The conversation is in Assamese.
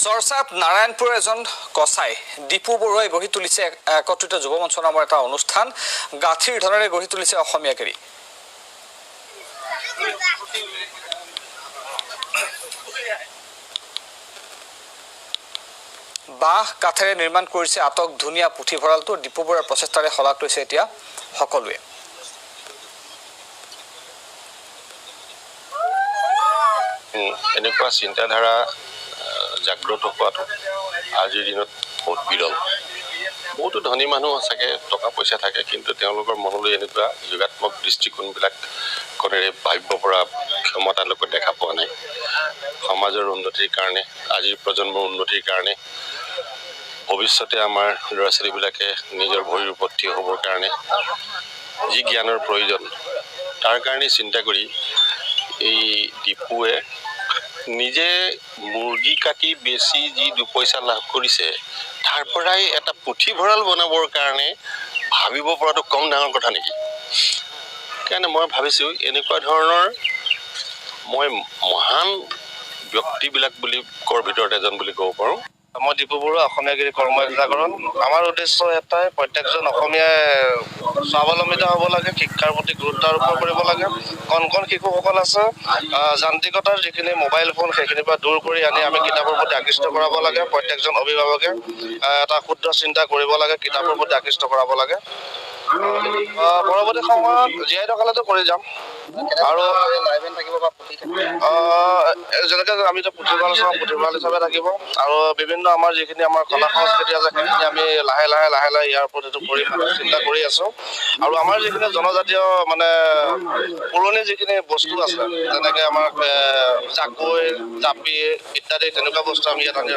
চৰ্চাত নাৰায়ণপুৰৰ এজন কচাই দীপু বৰুৱাই গঢ়ি তুলিছে একত্ৰিত যুৱ মঞ্চ নামৰ এটা অনুষ্ঠান। গাঁঠিৰ ধনেৰে গঢ়ি তুলিছে অসমীয়াগিৰি। বাঁহ কাঠেৰে নিৰ্মাণ কৰিছে আটক ধুনীয়া পুথিভঁৰালটো। দীপু বৰুৱাৰ প্ৰচেষ্টাৰে শলাগ লৈছে এতিয়া সকলোৱে। এনেকুৱা চিন্তাধাৰা জাগ্ৰত হোৱাটো আজিৰ দিনত বহুত বিৰল। বহুতো ধনী মানুহ চাগে টকা পইচা থাকে, কিন্তু তেওঁলোকৰ মনলৈ এনেকুৱা যোগাত্মক দৃষ্টিকোণবিলাক কোনেৰে ভাবিব পৰা ক্ষমতা লোকৰ দেখা পোৱা নাই। সমাজৰ উন্নতিৰ কাৰণে, আজিৰ প্ৰজন্মৰ উন্নতিৰ কাৰণে, ভৱিষ্যতে আমাৰ ল'ৰা ছোৱালীবিলাকে নিজৰ ভৰিৰ ওপৰত থিয় হ'বৰ কাৰণে যি জ্ঞানৰ প্ৰয়োজন, তাৰ কাৰণে চিন্তা কৰি এই দীপুৱে নিজে মুৰ্গী কাটি বেচি যি দুপইচা লাভ কৰিছে, তাৰ পৰাই এটা পুথিভঁৰাল বনাবৰ কাৰণে ভাবিব পৰাটো কম ডাঙৰ কথা নেকি? সেইকাৰণে মই ভাবিছোঁ এনেকুৱা ধৰণৰ মই মহান ব্যক্তিবিলাক বুলি কৰ ভিতৰত এজন বুলি ক'ব পাৰোঁ। মই দীপু বৰুৱা, অসমীয়াগিৰি কৰ্ম জাগৰণ। আমাৰ উদ্দেশ্য এটাই, প্ৰত্যেকজন অসমীয়াই স্বাৱলম্বিতা হ'ব লাগে, শিক্ষাৰ প্ৰতি গুৰুত্ব আৰোপ কৰিব লাগে। কণ কণ শিশুসকল আছে, যান্ত্ৰিকতাৰ যিখিনি মোবাইল ফোন সেইখিনিৰ পৰা দূৰ কৰি আনি আমি কিতাপৰ প্ৰতি আকৃষ্ট কৰাব লাগে। প্ৰত্যেকজন অভিভাৱকে এটা শুদ্ধ চিন্তা কৰিব লাগে, কিতাপৰ প্ৰতি আকৃষ্ট কৰাব লাগে। পৰৱৰ্তী সময়ত জীয়াই থকালেতো কৰি যাম। আৰু যেনেকৈ আমি এতিয়া পুথিভঁৰাল চাওঁ, পুথিভঁৰাল হিচাপে থাকিব। আৰু বিভিন্ন আমাৰ যিখিনি আমাৰ কলা সংস্কৃতি আছে, সেইখিনি আমি লাহে লাহে লাহে লাহে ইয়াৰ ওপৰত এইটো কৰিম চিন্তা কৰি আছোঁ। আৰু আমাৰ যিখিনি জনজাতীয় মানে পুৰণি যিখিনি বস্তু আছে, যেনেকৈ আমাৰ জাকৈ, জাপি ইত্যাদি তেনেকুৱা বস্তু আমি ইয়াত আনি